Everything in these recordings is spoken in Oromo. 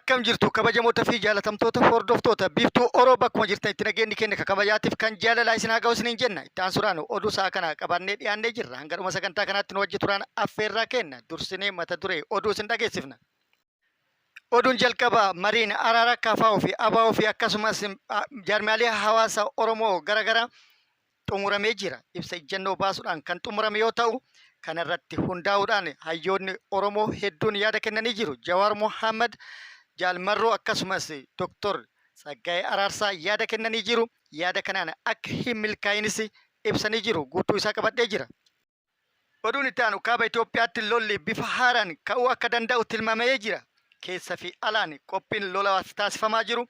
Akkam jirtu kabajamoota fi jaalatamtoota hordoftoota Biiftuu Oroo bakkuma jirtanitti nageenyi keenya kan kabajaatiif kan jaalalaa isin haa ga'u isiniin jenna. Itti aansuudhaan oduu sa'a kana qabannee dhiyaannee jirra. Hanga dhuma sagantaa kanaatti nu wajji turaan affeerraa kenna. Dursinee mata duree oduu isin dhageessifna. Oduun jalqaba mariin araara KFO fi ABO fi akkasumas jaarmiyaalee hawaasa Oromoo garaagaraa xumuramee jira. Ibsa ijjannoo baasuudhaan kan xumurame yoo ta'u, kana irratti hundaa'uudhaan hayyoonni Oromoo hedduun yaada kennanii jiru. Jawaar Mohaammed, Jaal Marroo akkasumas Dr. Tsaggaayee Araarsaa yaada kennanii jiru. Yaada kanaan akka hin milkaa'inis ibsanii jiru. Guutuu isaa qabadhee jira. Oduun itti aanu kaaba Itoophiyaatti lolli bifa haaraan ka'uu akka danda'u tilmaamamee jira. Keessa fi alaan qophiin lolaaf taasifamaa jiru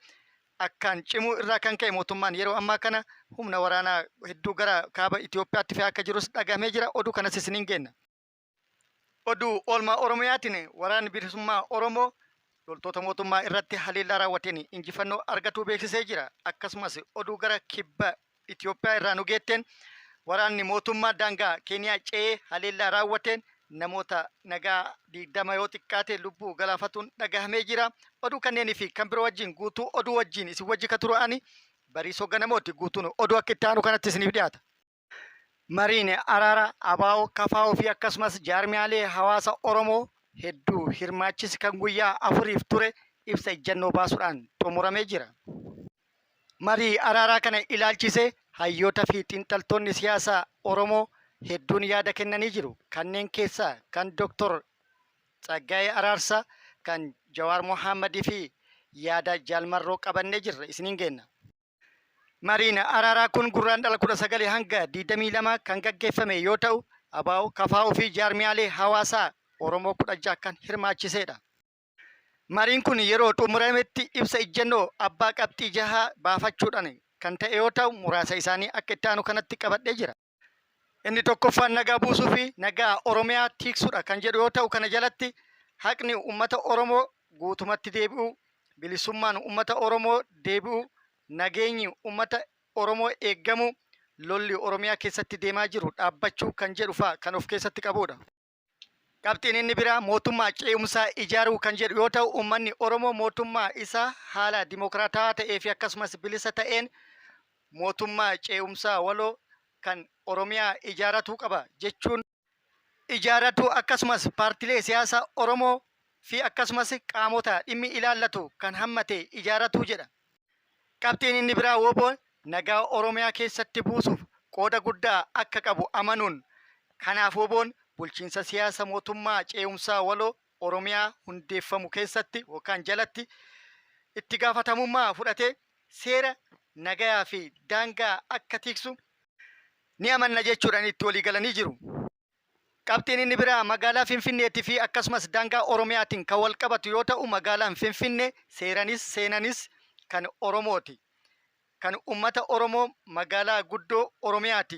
akkaan cimuu irraa kan ka'e mootummaan yeroo ammaa kana humna waraanaa hedduu gara kaaba Itoophiyaatti fe'aa akka jirus dhagahamee jira. Oduu kanas isiniin geenna. Oduu oolmaa Oromiyaatiin waraanni bilisummaa Oromoo loltoota mootummaa irratti haleellaa raawwateen injifannoo argatuu beeksisee jira. Akkasumas oduu gara kibba Itoophiyaa irraa nu geetteen waraanni mootummaa daangaa Keeniyaa ce'ee haleellaa raawwateen namoota nagaa 20 yoo xiqqaate lubbuu galaafatuun dhagahamee jira. Oduu kanneenii fi kan biroo wajjin guutuu oduu wajjin isin wajji ka turu ani Bariisoo Ganamooti. Guutuun oduu akka itti aanu kanatti isiniif dhiyaata. Mariin araara ABO, KFO fi akkasumas jaarmiyaalee hawaasa Oromoo hedduu hirmaachise kan guyyaa afuriif ture ibsa ijjannoo baasuudhaan xumuramee jira. Marii araaraa kana ilaalchisee hayyoota fi xiinxaltoonni siyaasaa Oromoo hedduun yaada kennanii jiru. Kanneen keessaa kan Dr. Tsaggaayee Araarsaa, kan Jawaar Mohaammadii fi yaada Jaal Marroo qabannee jirra isiniin geenna. Mariin araaraa kun Gurraandhala 19 hanga 22 kan gaggeeffame yoo ta'u, ABO, KFO fi jaarmiyaalee hawaasaa Oromoo 16 kan hirmaachiseedha. Mariin kun yeroo xumurametti ibsa ijjannoo abbaa qabxii jahaa baafachuudhaan kan ta'e yoo ta'u, muraasa isaanii akka itti aanu kanatti qabadhee jira. Inni tokkoffaan nagaa buusuu fi nagaa Oromiyaa tiiksuudha kan jedhu yoo ta'u, kana jalatti haqni uummata Oromoo guutumatti deebi'uu, bilisummaan uummata Oromoo deebi'uu, nageenyi uummata Oromoo eeggamuu, lolli Oromiyaa keessatti deemaa jiru dhaabbachuu kan jedhu fa'a kan of keessatti qabuudha. Qabxiin inni biraa mootummaa ce'umsaa ijaaruu kan jedhu yoo ta'u, uummanni Oromoo mootummaa isaa haala dimokiraatawaa ta'ee fi akkasumas bilisa ta'een mootummaa ce'umsaa waloo kan Oromiyaa ijaaratuu qaba jechuun ijaaratuu akkasumas paartilee siyaasaa Oromoo fi akkasumas qaamota dhimmi ilaallatu kan hammate ijaaratuu jedha. Qabxiin inni biraa wbo nagaa Oromiyaa keessatti buusuuf qooda guddaa akka qabu amanuun kanaaf WBOn bulchiinsa siyaasa mootummaa cee'umsaa waloo Oromiyaa hundeeffamu keessatti yookaan jalatti itti gaafatamummaa fudhatee seera, nagayaa fi daangaa akka tiiksu ni amanna jechuudhaan itti walii galanii jiru. Qabxiin inni biraa magaalaa Finfinneetii fi akkasumas daangaa Oromiyaatiin kan wal qabatu yoo ta'u magaalaan Finfinnee seeranis seenanis kan Oromooti. Kan ummata Oromoo magaalaa guddoo Oromiyaati.